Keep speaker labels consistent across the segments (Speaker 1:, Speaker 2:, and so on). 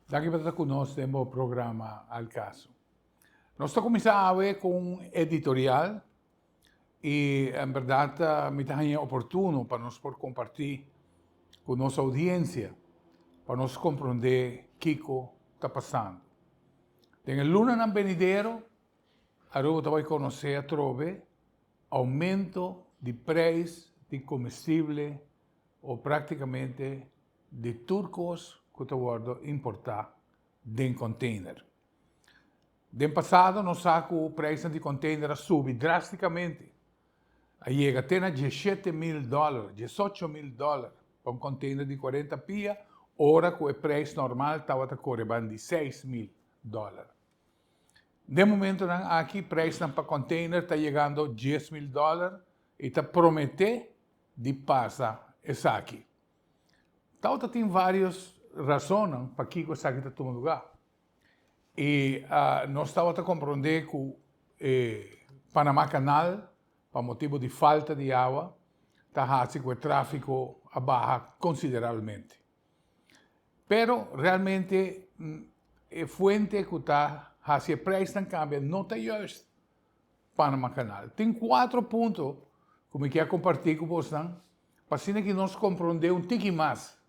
Speaker 1: Danki pa ta ku nos den bo programa Al Caso. Nos ta kuminsá awe ku un editorial i en bèrdat mi ta haña oportuno pa nos por kompartí ku nos oudiensia pa nos komprondé kiko ta pasando. Den e lunanan benidero Aruba ta bai konosé atrobe oumento di preis di komestible o praktikamente di tur kos ku ta wòrdu importá den kònteiner. Den pasado nos sa ku preisnan di kònteiner a subi drástikamente, a yega te na diesshete mil dòler, diesocho mil dòler pa un kònteiner di kuarenta pia, ora ku e preis normal tabata kore ban di 6000 dòler. Den momentonan aki preisnan pa kònteiner ta yegando 10,000 dòler i ta prometé di pasa esaki. Tawata tin vários rasonnan pakiko esaki ta tuma lugá. I nos tabata komprondé ku e Panama Canal pa motibu di falta di awa ta hasi ku e tráfiko a baha konsiderablemente. Pero realmente e fuente ku ta hasi e preisnan kambia no ta juist Panama Canal. Tin kuatro punto ku mi kier kompartí ku bosnan pa asina ki nos komprondé un tiki mas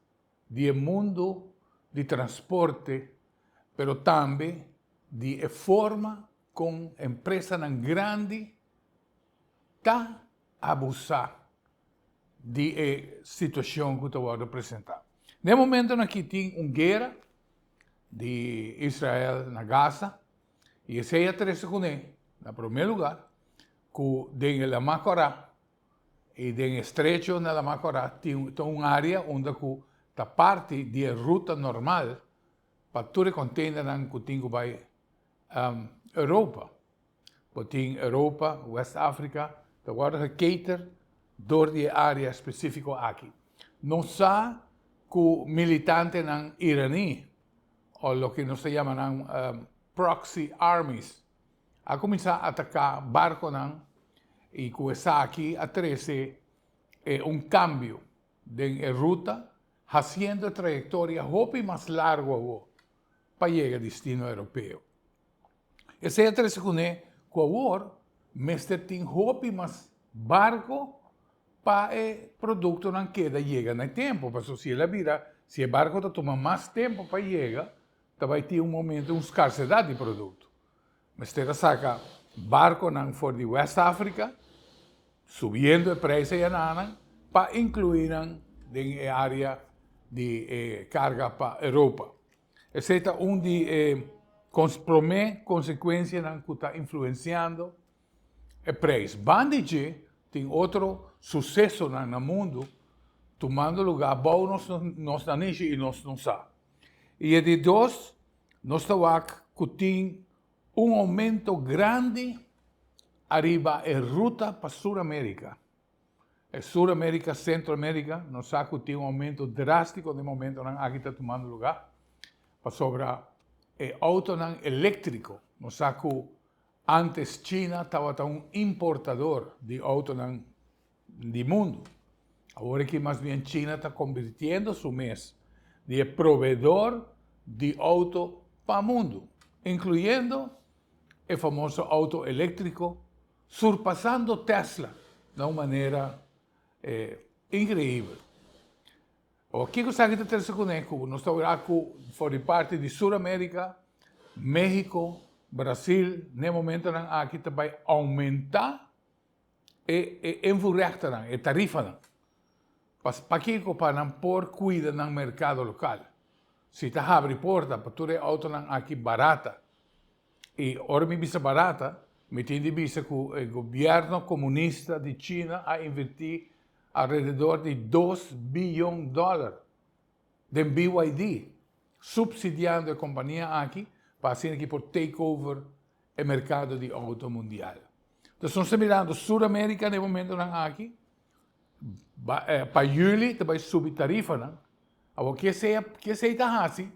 Speaker 1: di e mundu di transporte pero tambe di e forma kon empresanan grandi ta abusá di e situashon ku ta wòrdu presentá. Na e momentonan aki tin un guera di Israel na Gaza i esei a trese kuné na promé lugá ku den e Lamá Kòrá i den e estrecho na Lamá Kòrá tin ta un área unda ku ta parti di e ruta normal pa tur e kònteinernan ku tin ku bai Europa. Bo tin Europa, West Africa, ta wòrdu gecater dor di e área spesífiko aki. Nos sa ku militantenan iraní, o loke nos ta yama nan proxy armies, a kuminsá ataká barkonan i ku esaki a trese un kambio den e ruta, hasiendo e trayektoria hopi mas largu awor pa yega destino europeo. Esei a trese kuné ku awor mester tin hopi mas barko pa e produktonan keda yega na e tempu. Pasobra si el a bira, si e barko ta tuma mas tempu pa yega, ta bai tin un momento un skarsedat di produkto. Mester a saka barkonan for di West Afrika, subiendo e preis ayananan pa inkluí nan den e área di e karga pa Europa. Esei ta un di e promé konsekuensianan ku ta influensiando e preis. Banda di dje tin otro susesonan na mundu tumando lugá bou nos nos nanishi i nos no sa. I e di dos, nos ta wak ku tin un oumento grandi ariba e ruta pa Sur Amerika. E Sur America, Centro America, nos sa cu tin un aumento drastico den momentonan aki ta tumando lugar, pasobra e autonan electrico, nos sa cu antes China tabata un importador di autonan di mundo, awor aki mas bien China ta convirtiendo su mes di e proveedor di auto pa mundo, incluyendo e famoso auto electrico Surpasando Tesla na un manera increibel. Awor kiko esaki ta trese kuné? Ku nos ta wak ku for di parti di Sur Amerika, Mexico, Brasil n'e momentonan aki ta bai oumentá e e invoerrechtennan, e tarifanan. Pakiko? Pa nan por kuida nan merkado lokal. Si ta habri porta pa tur e outonan aki barata I ora mi bisa barata, mi tin di bisa ku e gobièrnu komunista di China a invertí alrededor di dos biyon dòler den BYD, supsidiando e kompania aki pa asina ki por take over e merkado di outo mundial. Entonces nos ta mirando Sur Amerika na e momentonan aki, pa yüli ta bai subi tarifanan. Awor ke esei ta hasi?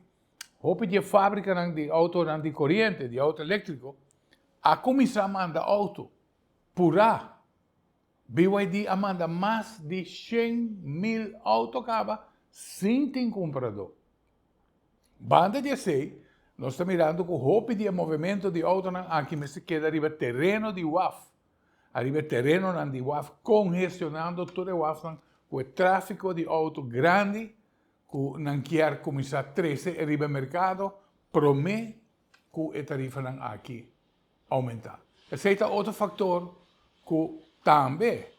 Speaker 1: Hopi di e fabrikanan di outonan di koriente, di outo eléktriko, a kuminsá manda outo purá. BYD a manda mas di 100,000 outo kaba sin tin kumpradó. Banda di esei, nos ta mirando ku hopi di e movemento di outonan aki mester keda riba tereno di waf, ariba e terenonan di waf, kongestionando tur e wafnan ku e tráfiko di outo grandi ku nan kier kuminsá trese riba e merkado promé ku e tarifanan aki oumentá. Esei ta otro faktor ku tambe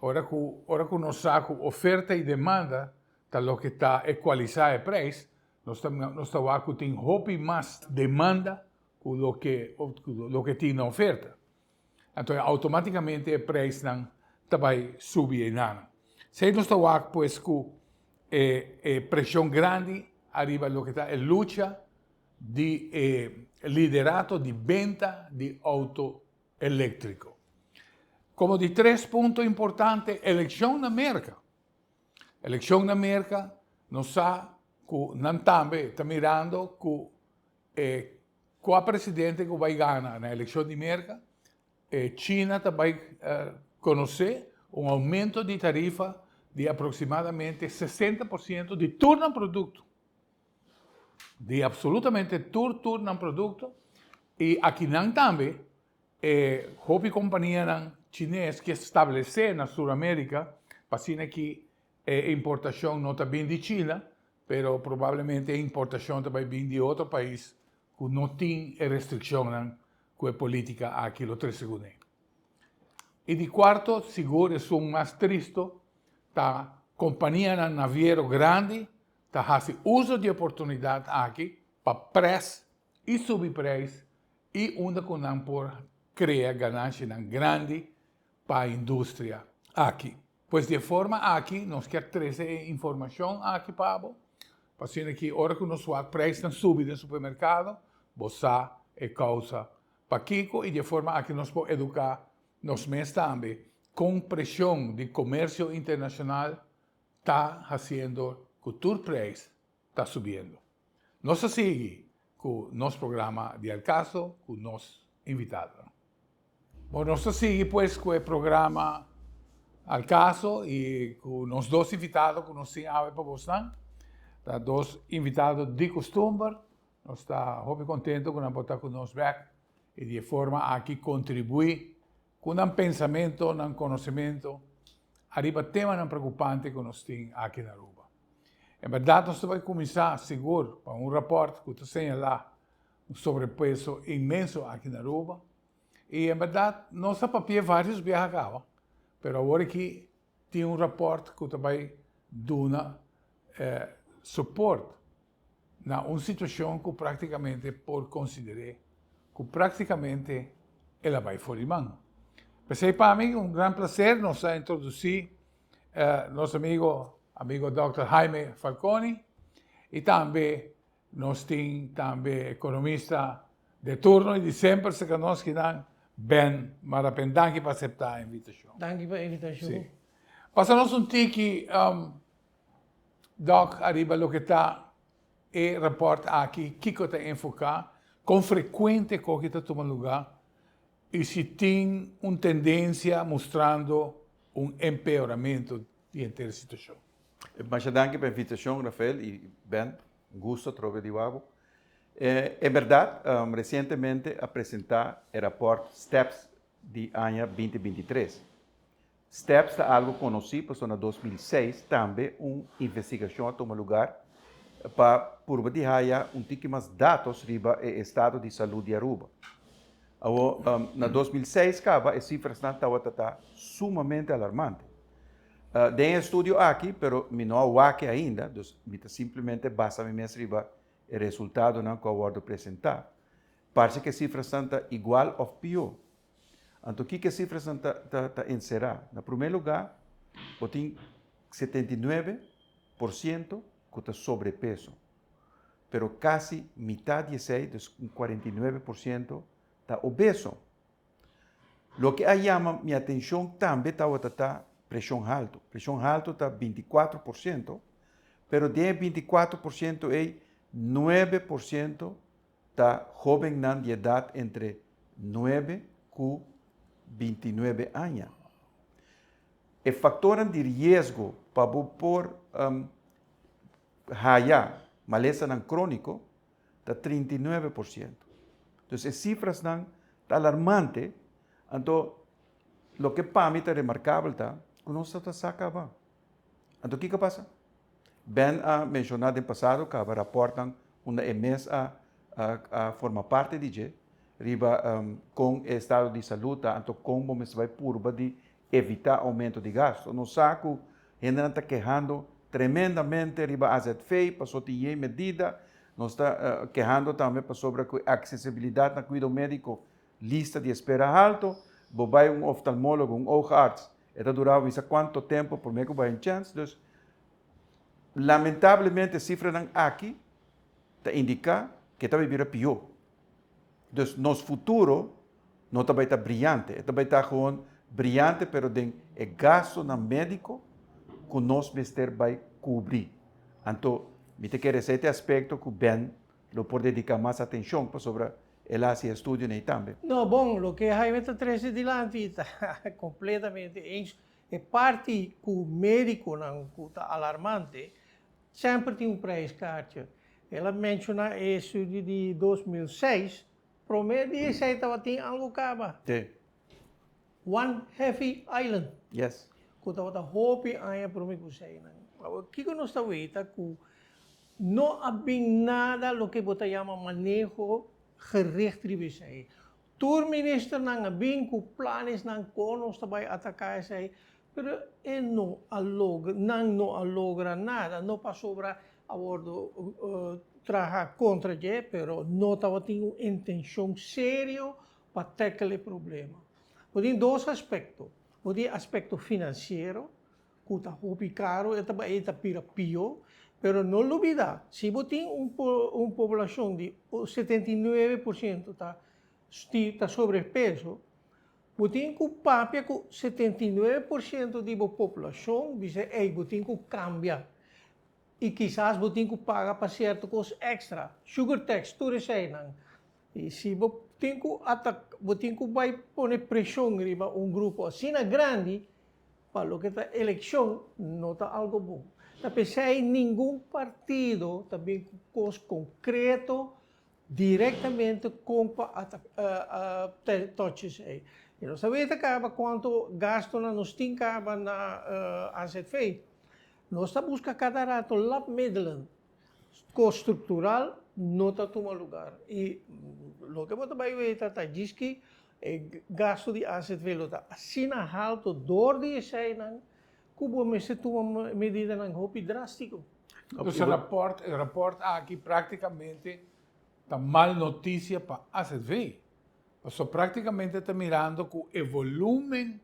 Speaker 1: ora ku ora ku nos sa ku oferta i demanda ta loke ta ekualisá e preis, nos ta nos ta wak ku tin hopi mas demanda ku loke loke tin na oferta. Anto outomátikamente e preisnan ta bai subi einan. Esei nos ta wak pues ku e e preshon grandi ariba loke ta e lucha di e liderato di benta di outo eléktriko. Komo di tres punto importante, elekshon na Merka. Elekshon na Merka, nos sa ku nan tambe ta mirando ku e kua presidente ku bai gana na elekshon di Merka, e China ta bai konosé un oumento di tarifa di aproksimadamente 60% di tur nan produkto. Di absolutamente tur tur nan produkto i akinan tambe e hopi kompanianan chines ke stablesé na Sur Amerika pa asina ki e importashon no ta bin di China pero probablemente e importashon ta bai bin di otro pais ku no tin e restrikshonnan ku e politika aki lo trese kuné. I di kuarto, sigur esun mas tristo, ta kompanianan naviero grandi ta hasi uso di e oportunidat aki pa pres i subi preis i unda ku nan por krea gananshinan grandi pa industria aki. Pues di e forma aki nos kier trese e informashon aki pa bo, pa asina ki ora ku nos wak preisnan subi den supermerkado, bo sa e kousa pakiko i di e forma aki nos por eduká nos mes tambe kon preshon di komersio internashonal ta hasiendo ku tur preis ta subiendo. Nos ta sigui ku nos programa di Al Caso ku nos invitadonan. Bon, nos ta sigui pues ku e programa Al Caso i ku nos dos invitado ku nos tin awe pa bosnan. Ta dos invitado di kustumber. Nos ta hopi kontento ku nan por ta ku nos bèk i di e forma aki kontribuí Ku nan pensamento, nan konosementu ariba temanan preokupante ku nos tin aki na Aruba. En bèrdat nos ta bai kuminsá sigur pa un rapòrt ku ta señalá un sobrepeso inmenso aki na Aruba. I en bèrdat nos a papia vários biaha kaba, pero awor aki tin un rapòrt ku ta bai duna soport na un situacion cu practicamente por consider'é cu practicamente el a bay for di man. P'esey pa mi un gran placer nos a introduci nos amigo, amigo Dòkter Jaime Falconi y tambe nos tin tambe economista de turno y di semper cerca nos kinan Ben Marapen. Danki pa acepta e invitacion.
Speaker 2: Danki pa e invitacion.
Speaker 1: Si. Pasa nos un tiki. Dòk, ariba loke ta e rapòrt aki, kiko ta enfoká, kon frekuente koki ta tuma lugá i si tin un tendensia mustrando un empeoramentu di henter e situashon.
Speaker 3: Masha danki pa e invitashon, Rafael i Ben. Un gusto atrobe di wak bo. En bèrdat, resientemente a presentá e rapòrt Steps di aña 2023. Steps ta algo konosí pasobra na 2006 tambe un investigashon a tuma lugar pa purba di haya un tiki mas datos riba e estado di salud di Aruba. Awor, na 2006 kaba e sifrasnan tabata ta sumamente alarmante. Den e estudio aki, pero mi no a wak e ainda, dus mi ta simplemente basa mi mes riba e resultadonan ku a wòrdu presentá, parse ku e sifrasnan ta igual òf pió. Anto kiko e sifrasnan ta ta ta enserá? Na promé lugá, bo tin 79% ku ta sobrepeso, pero kasi mitá di esei, dus un 49%, ta obeso. Loke a yama mi atenshon tambe tabata ta preshon haltu. Preshon haltu ta 24%, pero den e 24% ei, 9% Ta hóbennan di edat entre nuebe ku 29 aña. E faktornan di riesgo pa bo por haya Malesanan króniko ta 39%. Dus e sifrasnan ta alarmante, anto loke pa mi ta remarkabel ta ku nos ta sa kaba. Anto kiko a pasa? Ben a menshoná den pasado kaba rapòrtnan unda e mes a a forma parti di dje riba kon e estado di salú ta, anto kon bo mester bai purba di evitá oumento di gasto. Nos sa ku hendenan ta kehando tremendamente riba azv pasobra tin yei medida. Nos ta kehando tambe pasobra ku e aksesibilidat na kuido médiko lista di espera halto. Bo bai un oftalmólogo, un oogarts, e ta dura bo misa kuantu tempu promé ku bo haña un chèns. Dus, lamentablemente e sifranan aki ta indiká ku e ta bai bira pió. Dus nos futuro no ta bai ta briyante, e ta bai ta gewoon briyante pero den e gastonan médiko ku nos mester bai kubrí. Anto mi ta kere esei ta e aspekto ku Ben lo por dediká mas atenshon pasobra el a hasi e estudio nei tambe.
Speaker 2: No, bon, loke Jaime ta trese dilanti ta kompletamente eens. E parti ku médikonan ku ta alarmante, semper tin un prijskaartje. El a menshoná e estudio di 2006, promé di esei tabatin algu kaba.
Speaker 3: Sí.
Speaker 2: One Heavy Island.
Speaker 3: Yes.
Speaker 2: Ku tabata hopi aña promé ku eseinan. Awor, kiko nos ta weta ku no a bin nada loke bo ta yama maneho gericht riba esei. Tur ministernan a bin ku planesnan kon nos ta bai ataká esei, pero e no a logra, nan no a logra nada, no pasobra a wordo traha kontra dje, pero no tabatin un intenshon serio pa tackle e problema. Bo tin dos aspekto, bo tin aspekto finansiero, ku ta hopi karu, e ta bai e ta bira pió, pero no lubida, si bo tin un un poblashon di 79% ta ta sobrepeso, bo tin ku papia ku 79% di bo poblashon bisa ey bo tin ku kambia i kisas bo tin ku paga pa sierto kos èkstra, sugar tax, tur eseinan. I si bo tin ku bo tin ku bai pone preshon riba un grupo asina grandi, Pa loke ta elekshon no ta algo bon. Ta p'esei ningun partido ta bin ku kos konkreto direktamente kon pa touch esei. I nos ta weta kaba kuantu gastunan nos tin kaba na azv. Nos ta buska kada rato lapmiddelen. Kos struktural no ta tuma lugar. I loke bo ta bai weta ta djiski E gasto di azv lo ta asina halto door di eseinan ku bo mester tuma medidanan hopi drástiko.
Speaker 1: Dus e rapòrt, e rapòrt aki práktikamente ta mal notisia pa azv. Pasobra práktikamente ta mirando ku e volúmen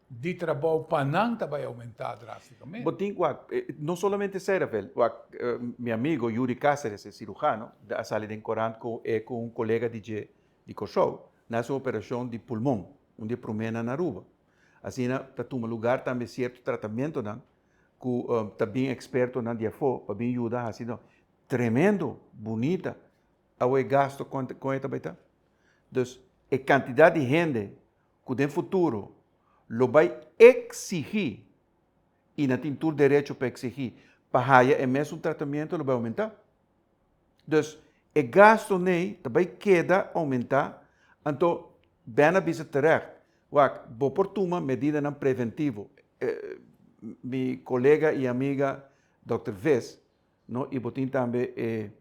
Speaker 1: di trabou pa nan ta bai oumentá drástikamente.
Speaker 3: Bo tin, wak, no solamente esei, Rafael. Wak, mi amigo Yuri Cáceres, e cirujano, a sali den korant ku e ku un kolega di dje di Kòrsou na su operashon di pulmon, un di e proménan na Aruba. Asina ta tuma lugar tambe sierto tratamentonan ku ta bin ekspertonan di afó pa bin yuda hasi no. Tremendo, bunita. Awe e gasto kon kon e ta bai ta? Dus e kantidat di hende ku den futuro lo bai eksigí i nan tin tur derecho pa eksigí pa haya e mesun tratamiento lo bai oumentá. Dus e gasto nei ta bai keda oumentá, anto Ben a bisa terecht, wak, bo por tuma medidanan preventivo. Mi kolega i amiga dòkter Vis, no, i bo tin tambe e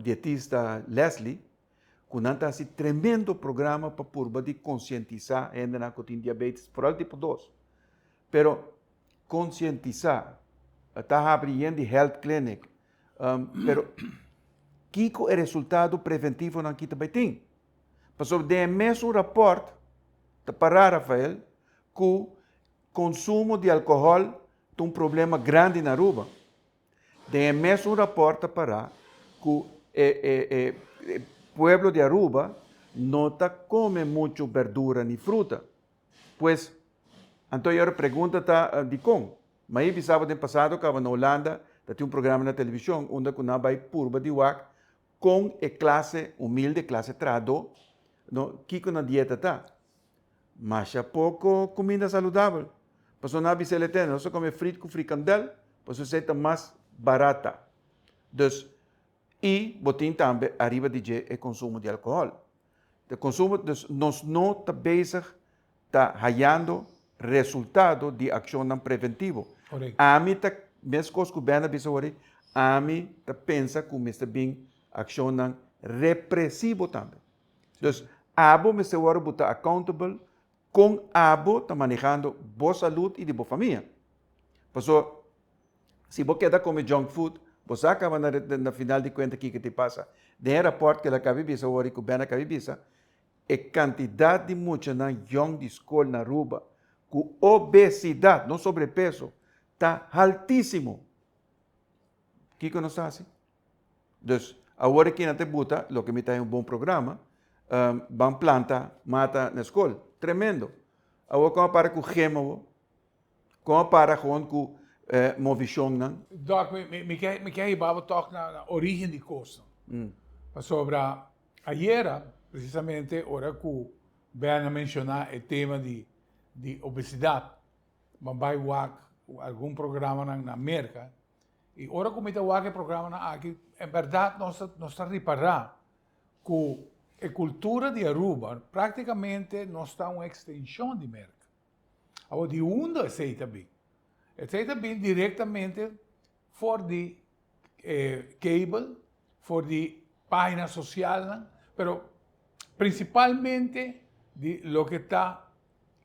Speaker 3: dietista Leslie, ku nan ta hasi tremendo programa pa purba di konsientisá hendenan ku tin diabetes, foral tipo dos. Pero konsientisá, ta habri yen di health clinic, Pero kiko e resultado preventivonan aki ta bai tin? Pasobra den e mesun rapòrt ta pará, Rafael, ku konsumo di alkohòl ta un problema grandi na Aruba. Den e mesun rapòrt ta pará ku e e e pueblo di Aruba no ta kome muchu berdura ni fruta. Pues, anto e ora pregunta ta dikon? Ma e bisaba den pasado kaba na Holanda ta tin un programa na televishon unda ku nan bai purba di wak kon e klase humilde, klase trahadó, no, kiko nan dieta ta. Masha poko kuminda saludabel. Pasobra nan a bisa el etene, nos ta kome frit ku frikandel pasobra esei ta mas barata. Dus, i bo tin tambe ariba di dje e konsumo di alkohòl. De konsumo, dus nos no ta bezig ta hayando resultado di akshonnan preventivo. Ami ta, meskos ku Ben a bisa wòrdu, ami ta pensa ku mester bin akshonnan represivo tambe. Dus abo mester wòrdu buta accountable kon abo ta manehando bo salud i di bo famia. Paso si bo keda kome junk food, bo sa kaba na na final di kuenta kiko ta pasa. Den e rapòrt ku el a kabi bisa awor i ku Ben a kabi bisa, e kantidat di muchanan yòn di skol na Aruba ku obesidat, no sobrepeso, ta haltísimo. Kiko nos ta hasi? Dus, awor aki nan ta buta, loke mi ta haña un bon programa, ban planta mata na skol. Tremendo. Awor kon a para ku gema bo? Kon a para gewoon ku movishonnan?
Speaker 1: Dòk, mi ke mi ke hiba bo tòg na origen di kosnan. Pasobra ayera, presisamente ora ku Ben a menshoná e tema di di obesidat, bo a bai wak algun programanan na Merka, I ora ku mi ta wak e programanan aki, en bèrdat nos ta nos ta ripará ku e kultura di Aruba práktikamente nos ta un ekstenshon di Merka. Awor di unda esei ta bin? Esei ta bin direktamente for di e cable, for di página sosialnan, pero prinsipalmente di loke ta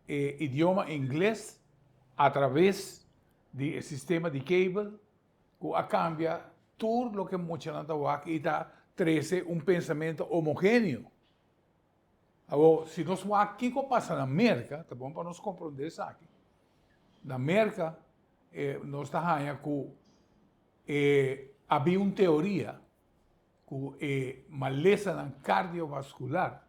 Speaker 1: e idioma ingles atraves di e sistema di cable ku a kambia tur loke muchanan ta wak i ta trese un pensamentu homogeneo. Awor, si nos wak kiko a pasa na Merka, ta bon pa nos komprondé esaki. Na Merka nos ta haña ku e habia un teoria ku e malesanan kardiovaskular,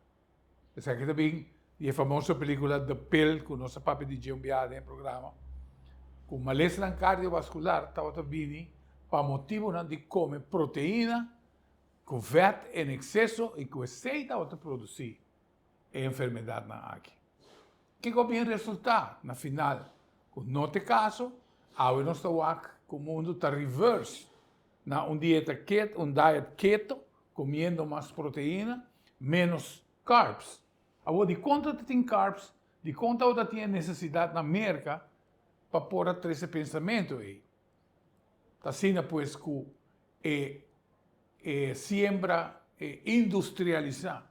Speaker 1: esaki ta bin di e famoso pelikula The Pill ku nos a papia di dje un biaha den e programa, ku malesanan kardiovaskular tabata bini pa motibunan di kome proteina ku vèt en ekseso i ku esei tabata produsí e enfermedatnan aki. Kiko a bin resultá na final? Ku no ta e kaso, awe nos ta wak ku mundu ta reverse na un dieta keto, un diet keto, komiendo mas proteina, ménos carbs. Awor dikon ta tin carbs? Dikon tabata tin e nesesidat na Merka pa por a trese pensamentu ei? Ta asina pues ku e e siembra e industrialisá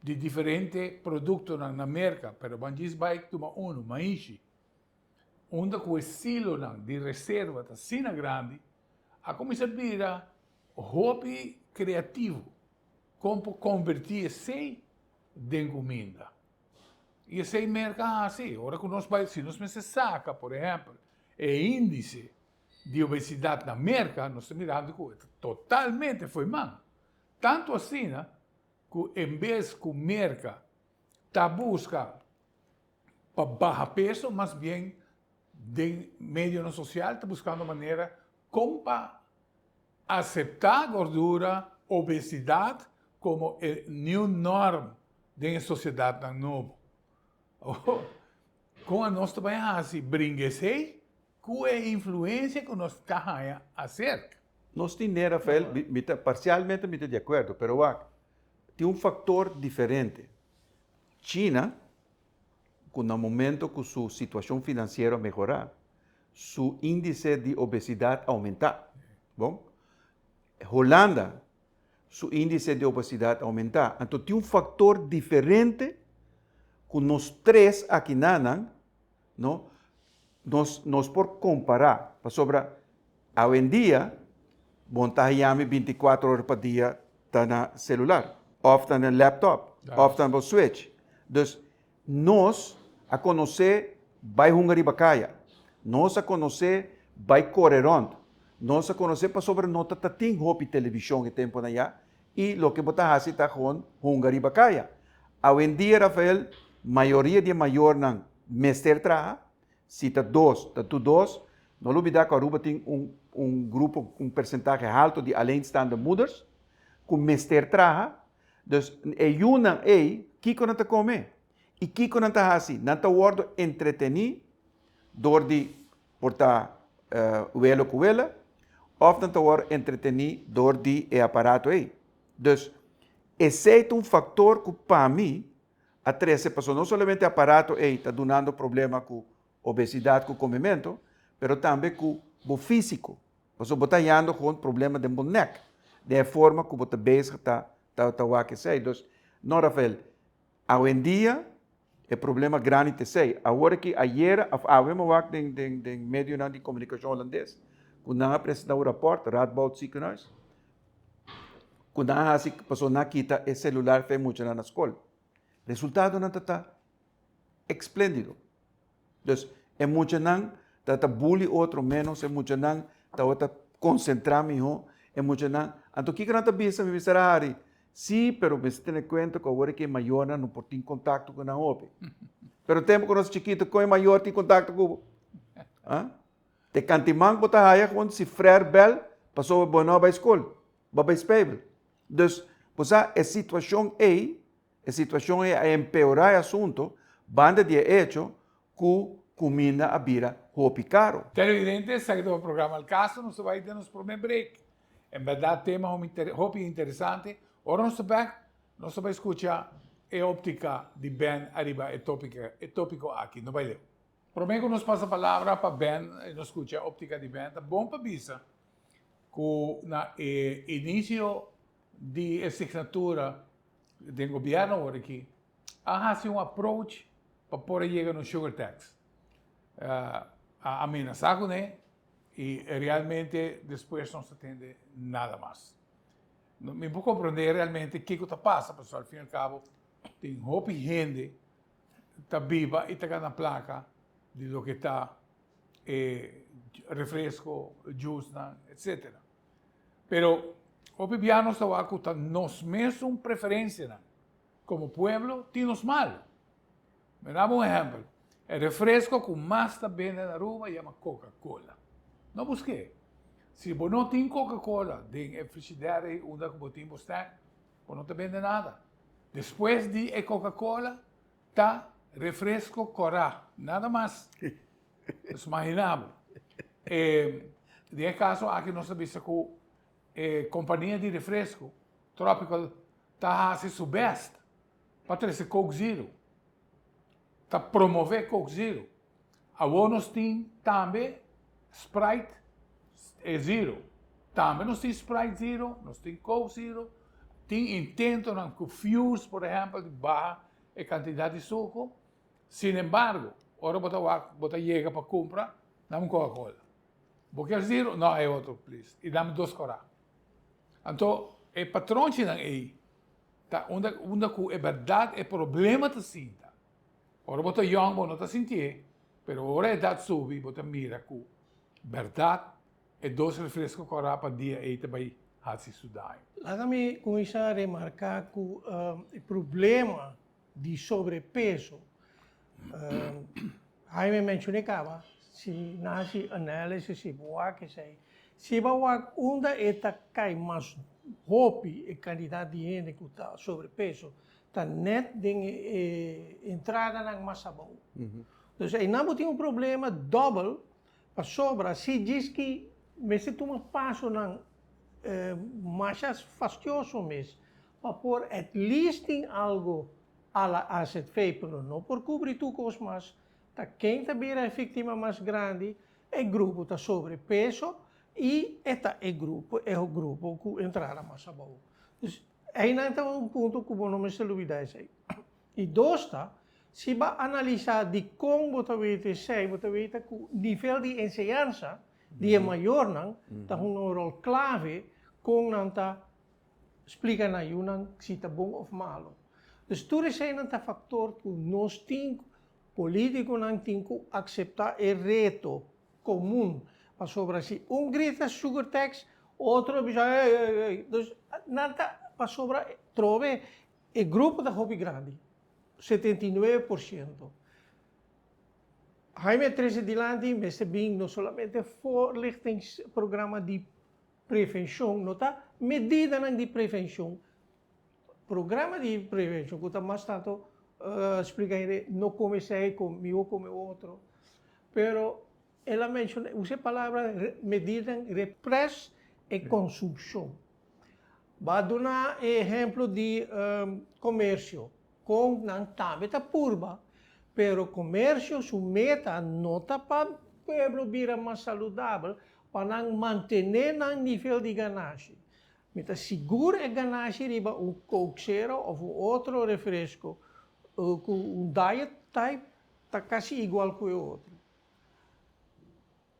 Speaker 1: di diferente produktonan na Merka, pero ban djis bai tuma unu, maishi, unda ku e silonan di reserva ta asina grandi, a kuminsá bira hopi kreativo kon por konvertí esei den kuminda. I esei Merka a hasi. Ora ku nos bai, si nos mester saka, por ehèmpel, e índise di obesidat na Merka, nos ta mirando ku e ta totalmente fo'i man. Tantu asina ku en bes ku Merka ta buska pa baha peso, mas bien den medionan sosial ta buskando manera kon pa aseptá gordura, obesidat komo e new norm den e sosiedatnan nobo. Kon anos ta bai hasi bringa esei ku e influensia ku nos ta haña aserka?
Speaker 3: Nos tin ne, Rafael, mi ta parsialmente mi ta di akuerdo, pero wak, tin un faktor diferente. China, ku na momento ku su situashon finansiero a mehorá, su índise di obesidat a oumentá. Bon? Holanda, su índise di obesidat a oumentá. Anto tin un faktor diferente ku nos tres akinanan, no, nos, nos por kompará. Pasobra awendia bo no ta haña mi bintikuater ora pa dia ta na selular, òf ta na laptop, òf ta na bo switch. Dus nos a konosé bai hunga riba kaya, nos a konosé bai kore rònt, nos a konosé pasobra no ta tin hopi televishon e tempunan ya i loke bo ta hasi ta gewoon hunga riba kaya. Awendia Rafael, mayoria di e mayornan mester traha, si ta dos ta tur dos, no lubida ku Aruba tin un un grupo, un persentahe halto di alleenstaande moeders ku mester traha. Dus e yunan ei, kiko nan ta kome? I kiko nan ta hasi? Nan ta wòrdu entretení dor di por ta welo ku wela. òf nan ta wòrdu entretení dor di e aparato ei. Dus, esei ta un faktor ku pa mi a trese pasobra no solamente e aparato ei ta dunando problema ku obesidat ku komementu, pero tambe ku bo físiko. Pasobra bo ta hañando gewoon problema den bo nèk, den e forma ku bo ta bezig ta ta wak esei. Dus, no Rafael, awendia e problema grandi ta esei. Awor aki ayera òf awe mi wak den den den medionan di komunikashon holandes ku nan a presentá un rapòrt, Radboud Ziekenhuis, ku nan a hasi pasobra nan a kita e selular pa e muchanan na skol. Resultadonan ta ta espléndido. Dus e muchanan ta ta bully otro menos, e muchanan tabata konsentrá mihó, e muchanan, anto kiko nan ta bisa? Mi mester a hari, sí, pero mester tene kuenta ku awor ke e mayornan no por tin kontakto ku nan hopi. Pero tempu ku nos chikito kon e mayor tin kontakto ku bo? Ah? Te kantiman bo ta haya kon si frèr bèl pasobra bo no a bai skol, bo a bai spijbel. Dus, bo sa e situashon ei E situashon ei a empeorá e asunto banda di e echo ku kuminda a bira hopi karo.
Speaker 1: Televidente, esaki ta bo programa Al Caso, nos ta bai den nos prome break. En berdad tema hopi interesante. Ora nos ta bek, nos ta bai skucha e optica di Ben ariba e topico aki. No bai leu. Prome ku nos pasa palabra pa Ben i nos skucha optica di Ben, ta bon pa bisa ku na e inicio di e signatura den gobierno awor aki a haci un approach pa por a yega na un sugar tax. A amenaza cune y realmente despues nos ta tende nada mas. Mi por comprende realmente kico ta pasa pasobra al fin y al cabo tin hopi hende ta biba y ta gana placa di loke ta e refresco, juicenan, etcetera. Pero hopi bia nos ta wak ku ta nos mesun preferensianan komo pueblo tin nos mal. Mi daba un ehèmpel, e refresko ku mas ta bende na Aruba yama Coca Cola. No busk'é. Si bo no tin Coca Cola den e frishider ei unda ku bo tin bo snack, bo no ta bende nada. Despues di e Coca Cola ta refresko kòrá, nada mas. Pues imagina bo. E, den e caso aki nos ta bisa cu e compania di refresco, Tropical, ta haci su best pa trece Coke Zero. Ta promove Coke Zero. Awor nos tin tambe Sprite Zero. Tambe nos tin Sprite Zero, nos tin Coke Zero. Tin intentonan cu Fuse, por ehempel, di baha e cantidad di suco. Sin embargo, ora bo ta wak, bo ta yega pa kumpra, dame un Coca-Cola. Bo kier zero? No, e otro, please. I dame dos kora. Anto, e patronchinan ei ta unda, unda ku e bèrdat e problema ta sinta. Ora bo ta yòn bo no ta sintié, pero ora edat subi bo ta mira ku bèrdat e dos refresko kora pa dia ei ta bai hasi su daño.
Speaker 2: Laga mi kuminsá remarká ku e problema di sobrepeso. Jaime mencioné caba, si nan haci análisis si bo wak esey, si bo wak unda e ta cay mas hopi e cantidad di hende cu ta sobrepeso, ta net den e entradanan mas abou. Dus eynan bo tin un problema dobel, pasobra si djis ki mester tuma pasonan masha fastioso mes Pa por at least tin algo a la azv pero no por cubri tur cos mas, ta ken ta bira e victima mas grandi? E grupo ta sobrepeso y e ta e grupo e grupo cu entrada mas abou. Dus eynan ta un punto cu bo no mester lubida esey. Y dos ta, si bo a analisa dicon bo ta weta esey, bo ta weta cu nivel di enseñansa di e mayornan ta hunga un rol clave con nan ta Splika na yunan si ta bon of malo. Dus tur eseinan ta factor cu nos tin, politiconan tin cu acepta e reto comun. Pasobra si un grita sugar tax, otro a bisa ey, ey, ey. Dus nan ta, pasobra trobe e grupo ta hopi grandi, 79%. Jaime a trece dilanti mester bin no solamente voorlichtingsprogramma di Prevenshon no ta medidanan di prevenshon. Programa di prevenshon ku ta mas tantu splika hende no kome esei, mihó kome otro. Pero. El a menciona, usa e palabra medidanan repres e consumpcion. Bo a duna e ehemplo di comercio, con nan tambe ta purba, pero comercio su meta no ta pa pueblo bira mas saludabel, pa nan mantene nan nivel di ganashi. Mi ta sigur e ganashi riba un Coke Zero of un otro refresco cu un diet type ta casi igual cu e otro.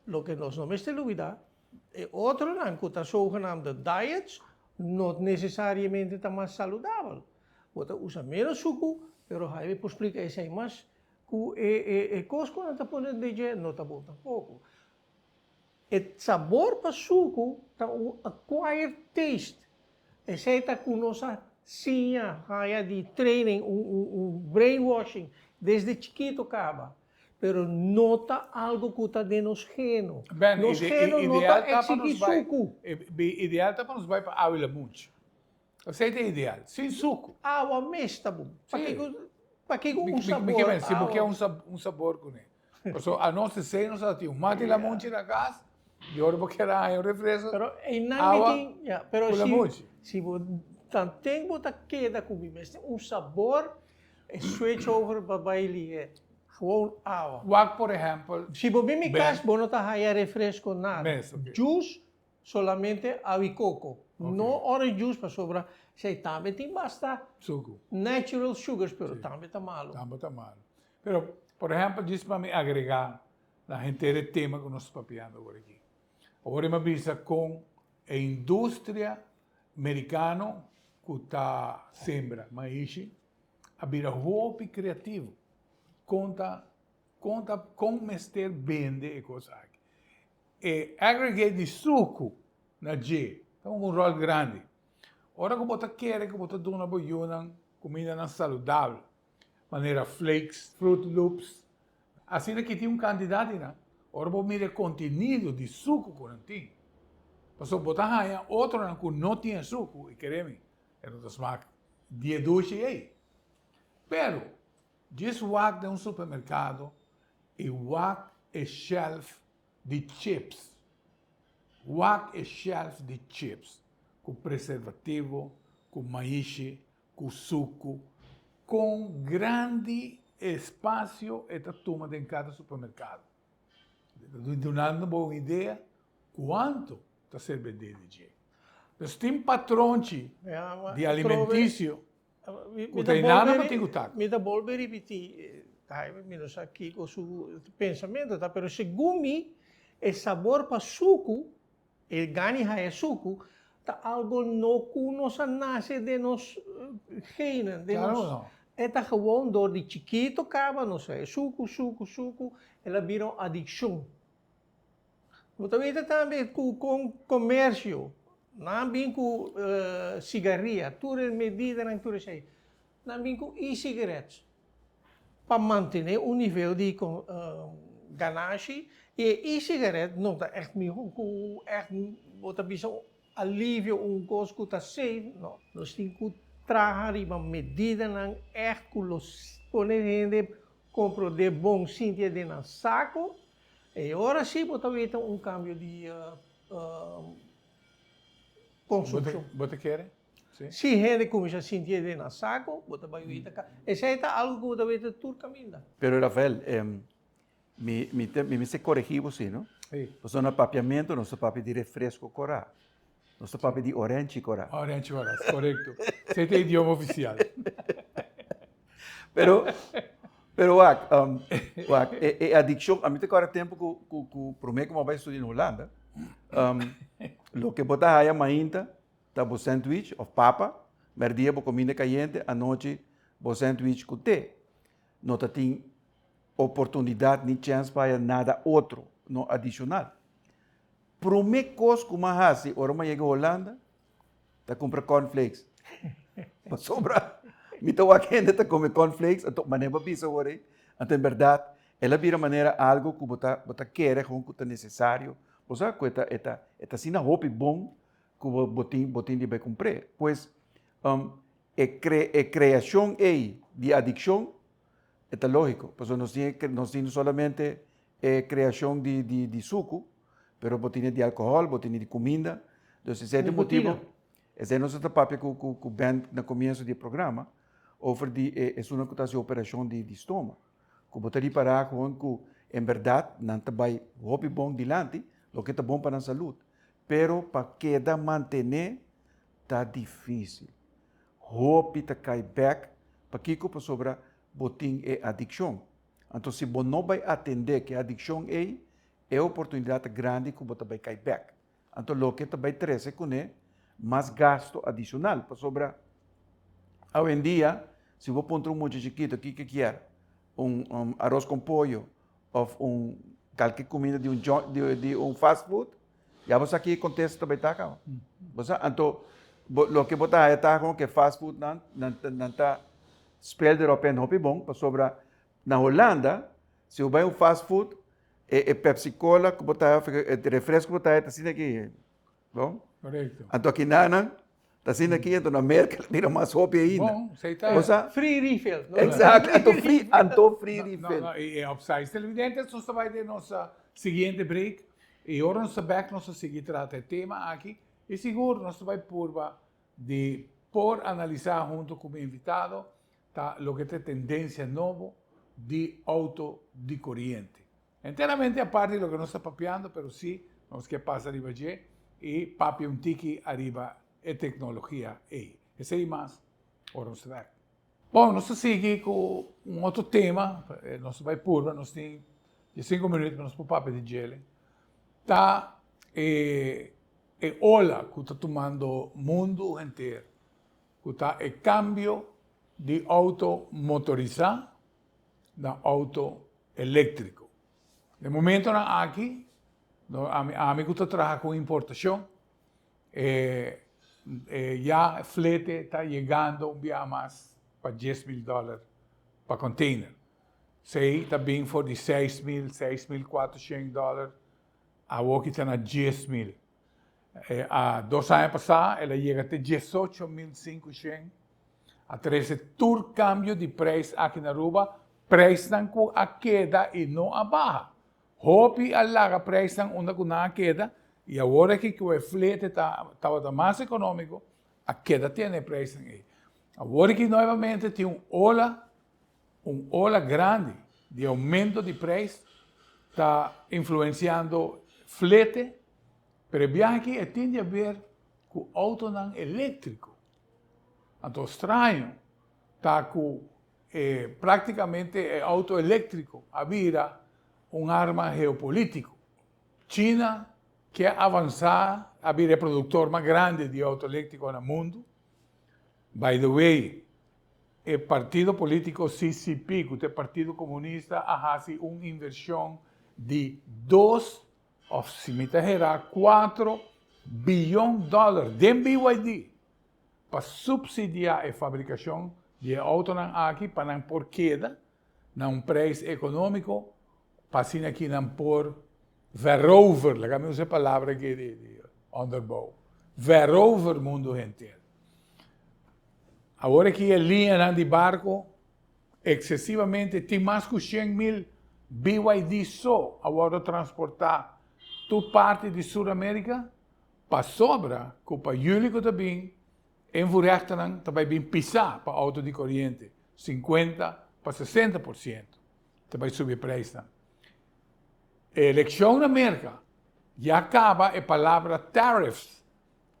Speaker 2: Loke nos no mester lubida, e otronan cu ta zogenaamde diets no necesariamente ta mas saludabel. Bo ta usa menos sucu, pero Jaime por splica esey mas, cu e cos cu nan ta pone den dje no ta bon tampoco. E sabor pa suku ta un acquired taste. Esei ta ku nos a siña haya di training, un brainwashing desde chikito kaba. Pero no ta algo ku ta den nos geno.
Speaker 1: Ben,
Speaker 2: Nos geno no ta
Speaker 1: ideal ta pa
Speaker 2: exigi
Speaker 1: nos bai,
Speaker 2: suku.
Speaker 1: ideal ta pa nos bai pa awa i lamunchi. Esei ta ideal, sin suku.
Speaker 2: Awa mes ta bon.
Speaker 1: Sí.
Speaker 2: Pakiko, pakiko un
Speaker 1: Mi, mi, mi
Speaker 2: sabor
Speaker 1: ke men, si bo ke
Speaker 2: awa?
Speaker 1: un sab, un sabor kuné. Pasobra anos esei nos a tin un mati lamunchi na kas, i ora bo kier a haña un refresco,
Speaker 2: Pero einan mi
Speaker 1: awa
Speaker 2: tin, ya, pero
Speaker 1: ku
Speaker 2: si,
Speaker 1: lamunchi.
Speaker 2: si bo tanten bo ta keda ku mi mester un sabor, e switch over pa bai lihe. Gewoon awa.
Speaker 1: Wak por ehèmpel,
Speaker 2: Si bo bin mi
Speaker 1: Ben.
Speaker 2: kas bo no ta haña refresco nada.
Speaker 1: Mes, oké.
Speaker 2: Juice Solamente awi koko, no orange juice pasobra esei tambe tin basta
Speaker 1: Suku.
Speaker 2: natural sugars pero tambe ta malo.
Speaker 1: Tambe ta malo. Pero, por ehempel, djis pa mi agrega na henter e tema ku nos ta papiando awor aki. Awor mi a bisa kon e industria merikano ku ta sembra maishi a bira hopi kreativo kon ta kon ta kon mester bende e kos aki. E aggregate di suku na dje ta hunga un ròl grandi. Ora ku bo ta kere ku bo ta duna bo yunan kumindanan saludabel, manera flakes, Fruit Loops, asina ki tin un kantidat di nan, ora bo mira e kontenido di suku ku nan tin, pasobra bo ta haña otronan ku no tin e suku i kere mi, e no ta smak di e dushi ei. Pero, djis wak den un supermerkado i wak e shelf di chips. Wak e shelf di chips ku preservativo, ku maishi, ku suku. Kon grandi e spasio e ta tuma den kada supermerkado. Dunando bo un idea kuantu ta ser bendé di dje. Dus tin patronchi di alimentisio Ku ta inana pa tin ku tak.
Speaker 2: Mi ta bolbe ripití, Jaime, mi no sa kiko su pensamentu ta, pero segun mi e sabor pa suku, e gani haya suku, ta algo no ku nos a nase den nos genen, den
Speaker 1: Claro
Speaker 2: nos,
Speaker 1: ku no.
Speaker 2: e ta gewoon dor di chikito kaba nos haya suku, suku, suku, el a bira un adikshon. Bo ta weta tambe ku kon komersio, nan bin ku sigaria, tur e medidanan tur esei, nan bin ku e-cigarettes pa mantené un nivel di ganashi i e e-cigarette no ta ègt mihó ku ègt bo ta bisa alivio un kos ku ta safe, no. Nos tin ku traha riba medidanan ègt ku lo pone hende komprondé bon sinti den nan sako. E ora sí bo ta weta un kambio di konsumshon.
Speaker 1: Bo ta kere? Sí.
Speaker 2: Si hende kuminsá sinti e den nan sako, bo ta bai weta ka. Esei ta algu ku bo ta weta tur kaminda.
Speaker 3: Pero Rafael, mi mi ta mi mester koregí bo sí, no?
Speaker 1: Sí.
Speaker 3: Pasobra na papiamentu nos ta papia di refresco korá. Nos ta papia di orenchi korá.
Speaker 1: Orenchi korá, korekto. Esei ta e idioma ofisial.
Speaker 3: Pero, pero wak, um, wak, e, e adikshon, a mi ta kòrda tempu ku, ku, ku promé ku mi a bai studia na Hulanda, um, loke bo ta haya mainta ta bo sandwich òf papa, mèrdia bo kuminda kayente, anochi bo sandwich ku te. No ta tin oportunidat ni chèns pa haya nada otro, no adishonal. Promé kos ku mi a hasi ora mi a yega Hulanda ta kumpra cornflakes. Pasobra mi ta wak hende ta kome cornflakes, anto manera bo a bisa awor ei, anto en bèrdat el a bira manera algu ku bo ta bo ta kere gewoon ku ta nesesario. Bo sa ku e ta e ta e ta asina hopi bon ku bo bo tin bo tin di bai kumpr'é. Pues e kre e kreashon ei di adikshon e ta lógiko, pasobra nos tin nos tin solamente. e kreashon di di di suku, pero bo tine di alkohòl, bo tine di kuminda. Dus esei ta e motibu, esei nos ta papia ku ku ku Ben na komienso di e programa over di e esunnan ku ta hasi operashon di di stoma. Ku bo ta ripará gewoon ku en bèrdat nan ta bai hopi bon dilanti, loke ta bon pa nan salud. Pero pa keda mantené ta difísil. Hopi ta kai bèk. Pakiko? Pasobra bo tin e adikshon. Anto si bo no bai atendé ku e adikshon ei, e oportunidat ta grandi ku bo ta bai kai bèk. Anto loke ta bai trese kuné mas gasto adishonal, pasobra awendia si bo puntra un mucha chikito kiko e kier, un aros kon pollo òf un kalke kuminda di un di un fast food, ya bo sa ki e kontesta ta bai ta kaba. Bo sa? Anto bo loke bo ta haya ta kon ku e fast food nan nan ta spel derop en hopi bon, pasobra na Holanda si bo bai un fast food E e Pepsi Cola ku bo ta e refresco ku bo ta ta asina aki, bon?
Speaker 1: Korekto.
Speaker 3: Anto aki nan ta asina aki, anto na Merka ta bira mas hopi ainda.
Speaker 1: Bon, esei ta.
Speaker 3: Bo sa?
Speaker 2: Free refill.
Speaker 3: Exacto, anto free, anto free refill.
Speaker 1: No, no, e opsai. Televidentes, nos ta bai den nos siguiente break i ora nos ta bek nos ta sigui trata e tema aki i sigur nos ta bai purba di por analisá hunto ku mi invitado ta loke ta e tendensia nobo di outo di koriente. Enteramente apart di loke nos ta papiando, pero si nos ke pasa riba dje i papia un tiki ariba e teknologia ei. Esei mas ora nos ta bek. Bon, nos ta sigui ku un otro tema, nos ta bai purba, nos tin diesinku minuut pa nos por papia di djele, ta e e ola ku ta tumando mundu henter. Ku ta e kambio di outo motorisá na outo eléktriko. Den momentonan aki, ami ami ku ta traha ku importashon, e e ya flete ta yegando un biaha mas pa 10,000 dòler pa container. Esei ta bin for di 6,000, 6,400 dòler, awoki ta na 10,000. A dos aña pasá el a yega te 18,500. A trese tur kambio di preis aki na Aruba, preisnan ku a keda i no a baha. Hopi a laga preisnan unda ku nan a keda i awor aki ku e flete ta tabata mas ekonómiko a keda tene e preisnan ei. Awor aki nuevamente tin un ola, un ola grandi di oumento di preis ta influensiando flete. Pero e biaha aki e tin di haber ku outonan eléktriko. Anto straño ta ku e práktikamente e outo eléktriko a bira un arma geopolítiko. China ke avansá a bira e produktor mas grandi di outo eléktriko na mundu. By the way, e partido polítiko CCP, ku ta e Partido Komunista, a hasi un invershon di dos Of si mi ta hera cuatro biyon dollar den BYD pa subsidia e fabricacion di e autonan aki pa nan por keda na un prijs economico pa asina aki nan por verover, laga mi usa e palabra aki di onderbouw, verover mundo henter. Awor aki e liñanan di barco Excesivamente tin mas cu 100,000 BYD so a wordo transporta tur parti di Sur America pasobra cu pa juli cu ta bin invoerrechtennan ta bay bin pisa pa auto di coriente 50 pa 60% ta bay subi e prijsnan. E eleccion na Merca ya caba e palabra tariffs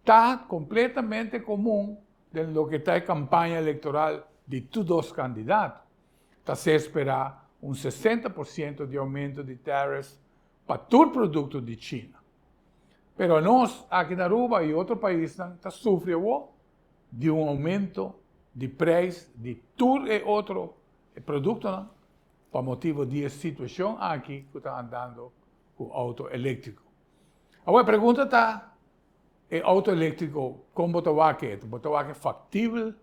Speaker 1: Ta completamente comun den loke ta e campaña electoral di tur dos candidato. Ta ser spera un 60% di aumento di tariffs pa tur producto di China. Pero nos aki na Aruba y otro paisnan ta sufri awo di un aumento di prijs di tur e otro productonan pa motibo di e situacion aki cu ta andando cu auto electrico. Awor e pregunta ta, e auto eléktriko kon bo ta wak e? Bo ta wak e faktibel?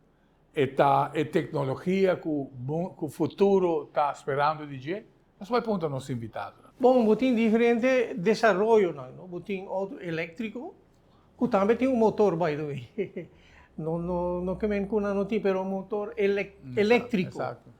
Speaker 1: E ta e teknologia ku ku futuro ta sperando di dje? Nos bai puntra nos invitadonan.
Speaker 2: Bon, bo tin diferente desaroyonan, no? Bo tin auto eléktriko, ku tambe tin un motor by the way. No, no, no ke men ku nan no tin, pero un motor eléktriko.
Speaker 1: Exacto.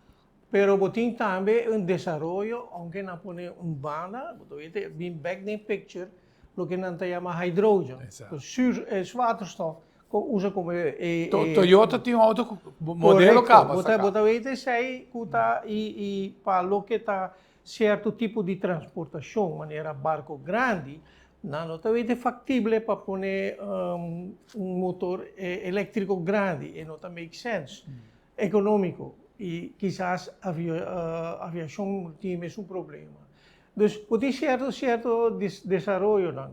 Speaker 2: Pero bo tin tambe un desaroyo, aunke nan pone un banda, bo ta wete, bin bek den picture, loke nan ta yama hydrogen. Zuur, waterstof, ku usa komo e.
Speaker 1: Toyota tin un auto ku modelo kaba
Speaker 2: saka. Bo ta wete esei ku ta i pa loke ta sierto tipo di transportashon, manera barko grandi, nan no ta wete faktible pa pone un motor eléktriko grandi, e no ta make sense. Economico y kisas aviacion tin e mesun problema. Dus por tin cierto cierto desaroyonan.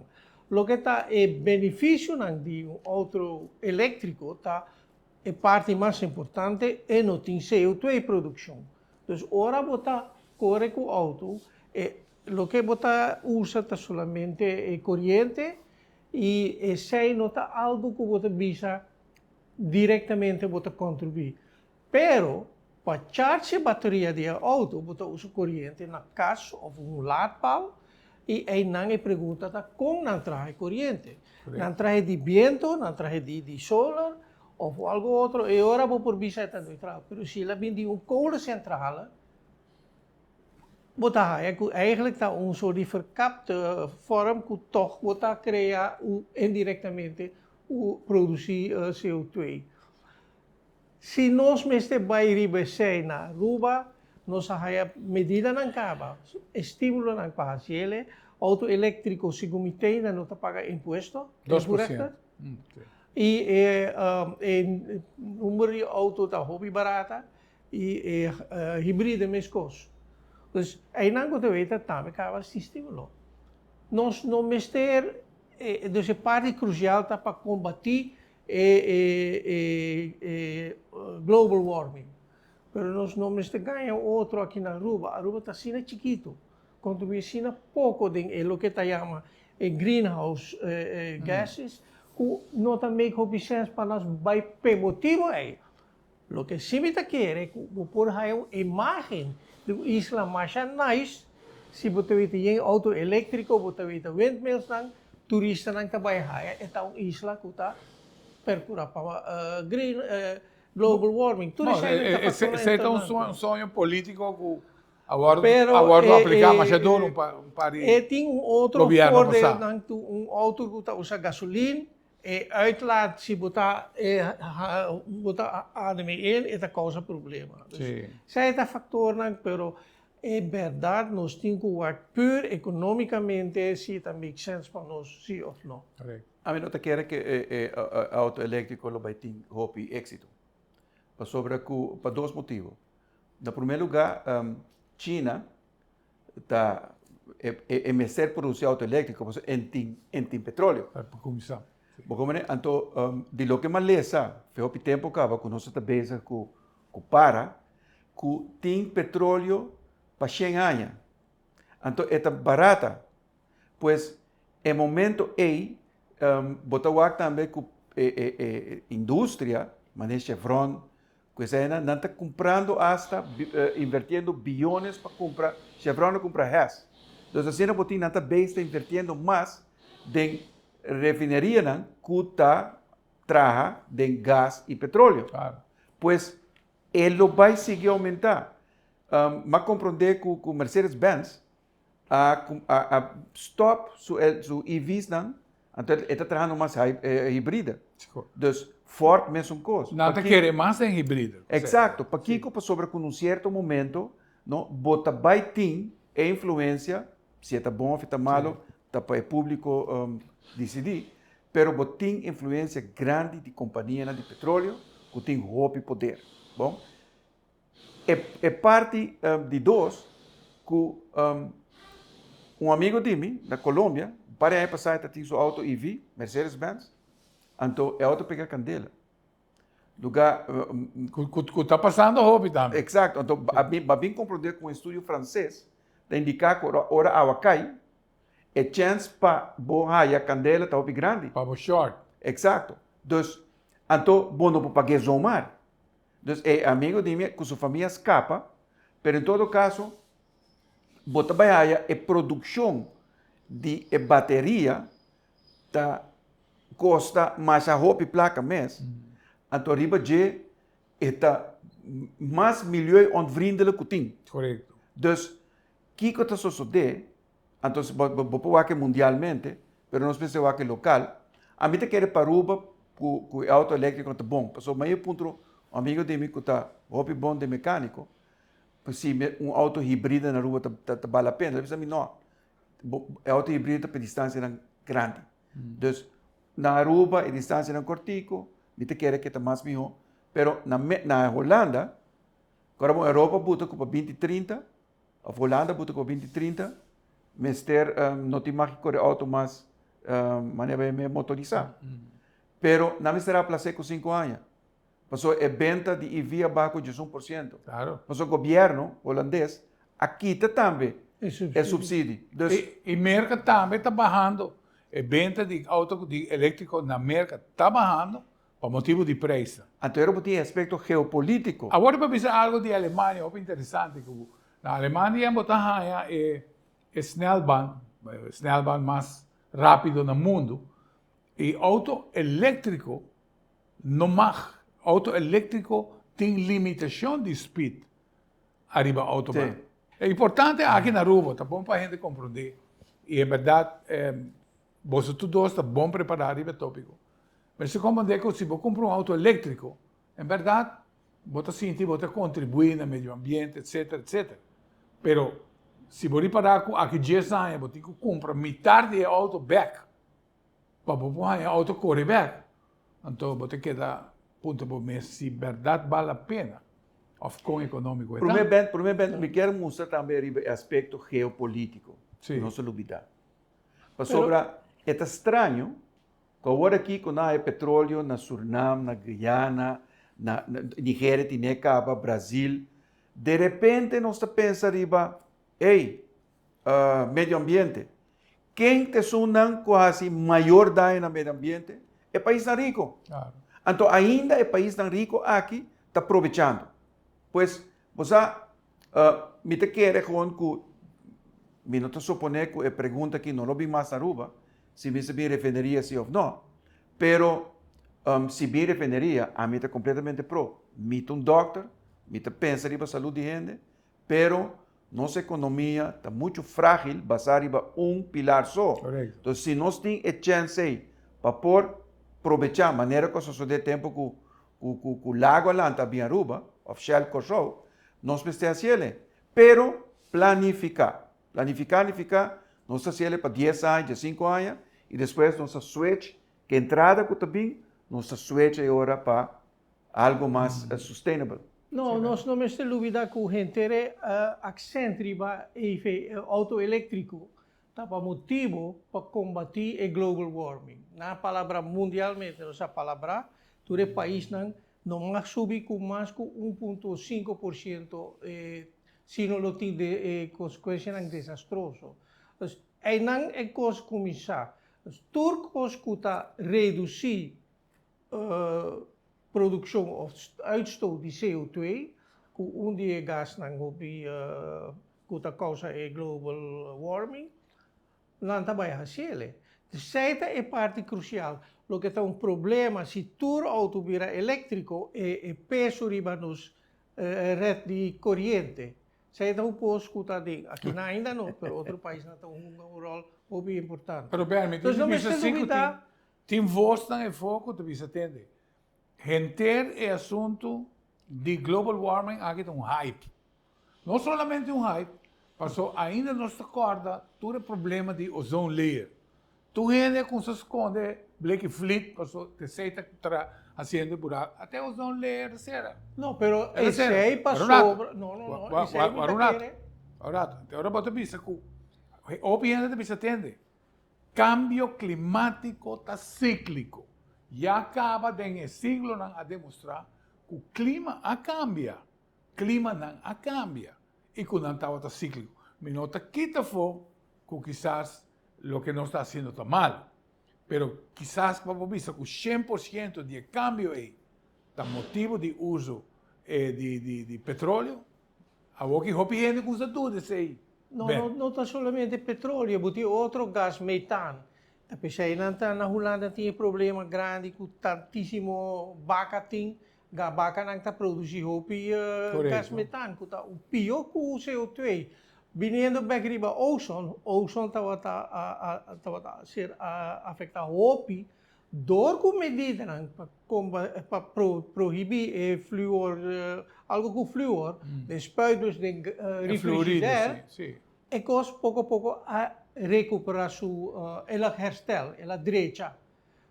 Speaker 2: Loke ta e beneficionan di un auto electrico ta e parti mas importante e no tin CO2 produccion. Dus ora bo ta core cu auto e loke bo ta usa ta solamente e coriente y esey no ta algo cu bo ta bisa Directamente bo ta contribui. Pero pa charge e bateria di e auto bo ta usa coriente na cas of un laadpaal y eynan e pregunta ta con nan traha e coriente. Nan traha di biento, nan traha di solar of algo otro e ora bo por bisa e ta neutraal. Pero si el a bin di un kolencentrale bo ta haya cu eigenlijk ta un soort di verkapte vorm cu toch bo ta crea indirectamente u produci CO2. Si nos mester bay riba esey na Aruba, nos a haya medidanan caba, estimulonan pa haci ele. Auto electrico segun mi tenda no ta paga impuesto,
Speaker 1: Dos por ciento.
Speaker 2: Y e number di auto ta hopi barata y e hibride mescos. Dus eynan cu ta weta tambe caba si stimulo. Nos no mester Dus e parti crucial ta pa combati e global warming. Pero nos no mester gaña otro aki na Aruba. Aruba ta asina chikito, contribui asina poco den e loke ta yama e greenhouse gases, cu no ta make hopi sense pa nos bay p'e motibo ey. Loke si mi ta kere ku bo por haya un imagen di un isla masha nice si bo ta weta yen auto eléktriko, bo ta weta windmillsnan, turistanan ta bai haya e ta un isla ku ta perkura pa green global warming. Tur esei ta
Speaker 1: factornan Esei ta un soño polítiko ku a wòrdu a wòrdu apliká masha duru un par di
Speaker 2: E tin un otro voordeelnan ku un auto ku ta usa gasolin E uitlaat si bo ta bo ta adem in e ta causa problema. Dus esei ta factornan pero e berdad nos tin cu wak puur economicamente si ta make sense pa nos si of no.
Speaker 3: Ami no ta kere cu e auto electrico lo bay tin hopi exito. Pasobra cu pa dos motibo. Na primer lugar China ta e mester produci auto electrico pasobra en tin en tin petroleo.
Speaker 1: Pa cuminsa.
Speaker 3: Bo comprende? Anto di loke mi a lesa fe hopi tempo caba cu nos a ta bezig cu cu para cu tin petroleo pa shen aña. Anto e ta barata. Pues e momento ey bo ta wak tambe cu e e industria manera Chevron Ku eseinan nan ta kumprando asta invertiendo biyones pa kumpra Chevron a kumpra Hess. Dus asina bo tin nan ta beis ta invertiendo mas den refinerianan ku ta traha den gas i petroleo. Pues e lo bai sigui oumentá. M'a komprondé ku Mercedes Benz a a stop su su EV's nan, anto e ta trahando mas hibride. Dus Ford mesun kos.
Speaker 1: Nan ta kere mas den hibride.
Speaker 3: Exacto. Pakiko? Pasobra ku na un sierto momento no bo ta bai tin e influencia, si e ta bon of e ta malo ta pa e publico dicidi, pero bo tin influencia grandi di companianan di petroleo ku tin hopi poder. Bon. E e parti di dos ku un amigo di mi na Colombia, un par di aña pasá e ta tin su auto EV, Mercedes Benz, anto e auto pega kandela. Lugá.
Speaker 1: Ku ta pasando hopi tambe.
Speaker 3: Eksakto, anto a bin a bin komprondé ku un estudio franses ta indiká ku ora awa kai, e chèns pa bo haya kandela ta hopi grandi.
Speaker 1: Pa bo short.
Speaker 3: Eksakto. Dus, anto bo no por pag'é zomaar. Dus e amigo di mi cu su famia scapa, pero en todo caso bo ta bay haya e produccion di e bateria ta costa masha hopi placa mes, anto riba dje e ta. mas milieu-onvriendelijk ku tin.
Speaker 1: Korekto.
Speaker 3: Dus, kiko ta sosodé? Anto bo bo por wak mundialmente, pero nos mester wak lokal. Ami ta kere pa Aruba ku ku e auto eléktriko ta bon, pasobra mi a puntra un amigo di mi ku ta hopi bon den mekániko, si un auto hibrida na Aruba ta ta bal la pena. El a bisa mi no, bo e auto hibrida ta pa distansianan grandi. Dus na Aruba e distansianan kortiku, mi ta kere ke ta mas mihó, pero na na Holanda, ku ora bo Europa buta ku pa binti trinta, Of Holanda buta ku binti 30 mester no tin mag kore auto mas manera bay me motorisa. Pero nan mester a aplase ku 5 aña. Paso e benta di EV a baha ku 11%.
Speaker 1: Claro.
Speaker 3: Paso gobierno holandes a kita tambe e subsidi. Dus
Speaker 1: I Merka tambe ta bahando. E benta di auto di eléktriko na Merka ta bahando pa motibu di prijsnan.
Speaker 3: Anto ero bo tin e aspekto geopolitiko.
Speaker 1: Awor bo bisa algo di Alemania hopi interesante ku na Alemania bo ta haña e e snelbaan, snelbaan mas rapido na mundu i auto elektriko no mag, auto elektriko tin limitashon di speed ariba autobaan. E importante aki na Aruba ta bon pa hende komprondé i en bèrdat Boso tur dos ta bon prepará riba e tópiko. Mester komprendé ku si bo kumpra un outo eléktriko, en bèrdat bo ta sinti bo ta kontribuí na medio ambiente, etsetera, etsetera. Pero si bo ripará ku aki dies aña bo tin ku kumpra mitar di e outo bèk pa bo por haña e outo kore bèk, anto bo ta keda puntra bo mes si bèrdat bal la pena òf kon ekonómiko e ta.
Speaker 3: Promé bèn, promé bèn, mi kier mustra tambe riba e aspekto geopolítiko. No se lubidá. Pasobra e ta straño ku awor aki ku nan haña petroleo na Surnam, na Guyana, na Nigeria tine kaba, Brazil, derepente nos ta pensa riba, ey, medio ambiente. Ken ta esunnan ku a hasi mayor daño na medio ambiente? E paisnan riko. Anto ainda e paisnan riko aki ta probechando. Pues, bo sa, Mi ta kere gewoon ku mi no ta suponé ku e pregunta aki no lo bin mas na Aruba, si mester bin refineria si òf no. Pero si bin refineria ami ta kompletamente pro. Mi ta un dòkter, mi ta pensa riba salud di hende, pero nos ekonomia ta muchu frágil basá riba un pilar so. Entonces si nos tin e chèns ei pa por probechá manera ku a sosodé tempu ku ku Lago a lanta a bin Aruba òf Shell Kòrsou, nos mester hasi el'e. Pero planifiká. Planifiká nifiká nos ta hasi el'e pa dies aña, diesinku aña i despues nos ta switch ku e entrada ku ta bin, nos ta switch e ora pa algu mas sustainable.
Speaker 2: No, nos no mester lubida ku henter e aksènt riba EV, outo eléktriko, Ta pa motibu pa kombatí e global warming. Nan a palabrá mundialmente, nos a palabrá, tur e paisnan no mag subi ku mas ku 1.5% sino lo tin konsekuensianan desastroso. Dus einan e kos kuminsá. Dus tur kos ku ta redusí produkshon òf uitstoot di CO2, ku un di e gasnan hopi ku ta kousa e global warming, nan ta bai hasiel. Esei ta e parti krusial. Loke ta un problema si tur outo bira eléktriko, e peso riba nos ret di koriente. Esei ta un kos ku ta den, akinan ainda no, pero otro paisnan ta hunga un ròl hopi importante.
Speaker 1: Pero Ben, mi tin di bisa si ku tin tin vosnan efo ku ta bisa tende, henter e asuntu di global warming aki ta un hype. No solamente un hype, paso ainda nos ta corda tur e problema di ozone layer. Tur hende a cunsa sconde bleki flit paso esey ta tra haciendo buraco. Ate ozone layer ta cera.
Speaker 2: No, pero esey pasobra, no, no, no, esey mi ta kere.
Speaker 1: Un rato, te ora bo ta bisa cu hopi hende ta bisa tende, cambio climatico ta ciclico. Ya caba den e siglonan a demostra cu clima a cambia. Klimanan a kambia i ku nan tabata síkliko. Mi no ta kita afó ku kisas loke nos ta hasiendo ta malu, pero kisas pa bo bisa ku 100% di e kambio ei ta motibu di uso di petroleo, awor ki hopi hende ku usa duda esei.
Speaker 2: No, no, no ta solamente petroleo, bo tin otro gas metaan. Ta p'esei nan ta na Hulanda tin e problema grandi ku tantísimo baka tin. Bakanan ta produsí hopi gas metaan ku ta un pió ku CO2. Biniendo bek riba ozon, ozon tabata tabata ser afektá hopi dor ku medidanan pa pa prohibí e fluor, algu ku fluor, den spuitbus, den refrigider, e kos poko poko a rekuperá su, el a herstel, el a drecha.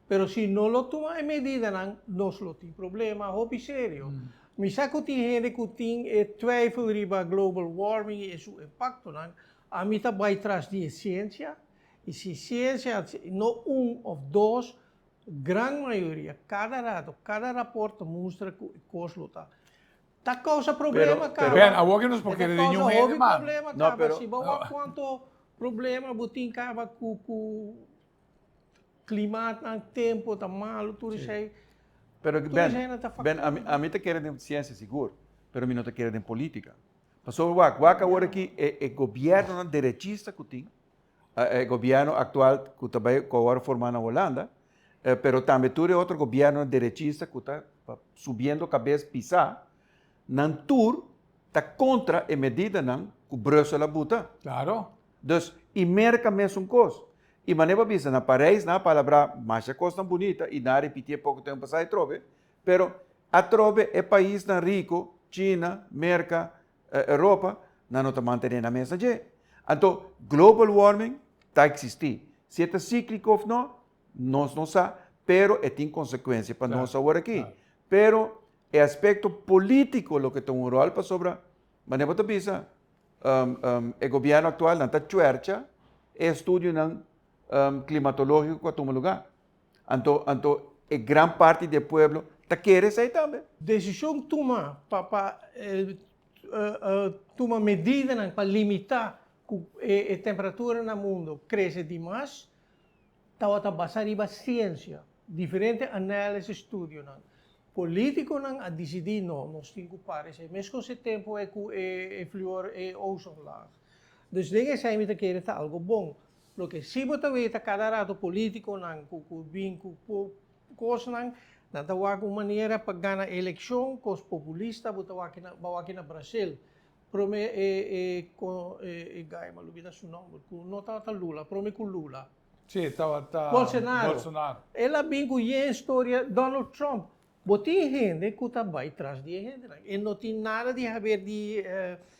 Speaker 2: Pero si no lo tuma e medidanan, nos lo tin problema hopi serio. Mi sa ku tin hende ku tin e twijfel riba global warming i e su impaktonan. Ami ta bai tras di e siensia, i si siensia, no un òf dos, gran mayoria, kada rato, kada raport ta mustra ku e kos lo ta ta kousa problema kaba.
Speaker 1: Ben, awor ke nos por kere di niun hende, man.
Speaker 2: E ta kousa hopi problema kaba. Si bo wak kuanto problema bo tin kaba ku ku Klimaatnan, tempo ta malu, tur esei.
Speaker 3: Pero Ben, Ben, ami, ami ta kere den siensia sigur, pero mi no ta kere den politika. Pasobra wak, wak awor aki e, e gobiernonan derechista ku tin, e gobierno aktual ku ta bai, ku awor a forma na Holanda, pero tambe tur e otro gobiernonan derechista ku ta subiendo kabes pisá, nan tur ta kontra e medidanan ku Brussel a buta.
Speaker 1: Klaro.
Speaker 3: Dus, i Merka mesun kos. I manera bo a bisa, na Parijs nan a palabrá masha kosnan bunita i nan a ripitié poko tempu pasá atrobe, pero atrobe e paisnan riku, China, Merka, Europa, nan no ta mantené nan mes na dje. Anto, global warming ta eksistí. Si e ta síkliko òf no, nos no sa, pero e tin konsekuensia pa nos awor aki. Pero e aspekto polítiko loke ta un ròl pasobra, manera bo ta bisa, E gobièrnu aktual nan ta chuèrcha e estudionan klimatológiko ku a tuma lugá. Anto anto e gran parti di e pueblo ta kere esei tambe.
Speaker 2: Desishon tuma pa pa tuma medidanan pa limitá ku e temperatura na mundu krese dimas tabata basá riba siensia, diferente análisis, studionan. Politiconan a dicidi no, nos tin cu para esey. Mescos e tempo ey cu e fluor, e ozonlaag. Dus den esey mi ta kere ta algo bon. Loke si bo ta weta cada rato politiconan cu cu bin cu cosnan, nan ta wak un manera pa gana eleccion, cos populista, bo ta wak na, bo a wak na Brasil. Prome e e e guy, mi a lubida su nomber, cu no tabata Lula, prome cu Lula.
Speaker 1: Sí, tabata
Speaker 2: Bolsonaro. Bolsonaro. El a bin ku yen storia Donald Trump. Bo tin hende ku ta bai tras di e hendenan. E no tin nada di haber di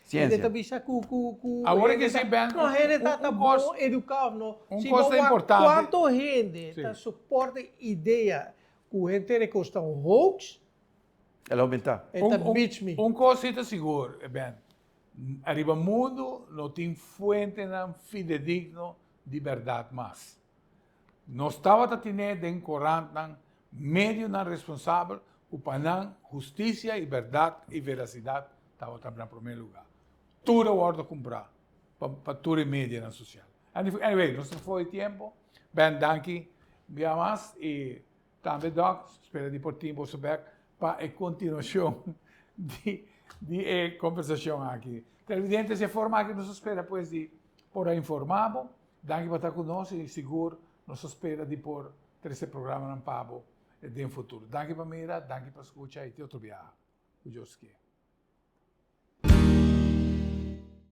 Speaker 3: Siensia.
Speaker 2: Hende ta bisa ku ku ku
Speaker 1: Awor e ke si Ben,
Speaker 2: No, hende ta ta
Speaker 1: un kos
Speaker 2: bon eduká of no.
Speaker 1: Un
Speaker 2: Si
Speaker 1: kos
Speaker 2: bo
Speaker 1: ta
Speaker 2: wak
Speaker 1: importante.
Speaker 2: kuanto hende
Speaker 1: Sí.
Speaker 2: ta soporta e idea ku henter e kos ta un hoax,
Speaker 3: El a oumentá.
Speaker 2: e ta beach me.
Speaker 1: Un kos si ta sigur, Ben. Ariba mundu no tin fuentenan fidedigno di bèrdat mas. Nos tabata tine den korantnan medionan responsabel ku pa nan hustisia i bèrdat i verasidat tabata na promé lugá. Tur a wòrdu kumprá pa tur e medianan sosial. Anyway, nos ta for di tiempo. Ben, danki bia mas i Tambe Doc, spera di por tin boso bek pa e continuacion di di e conversacion aki. Televidentes, e forma aki nos ta spera pues di por a informa bo. Danki pa ta cu nos y sigur nos ta spera di por trece programanan pa bo den futuro. Danki pa mira, danki pa scucha y te otro biaha. Cu Dios kier.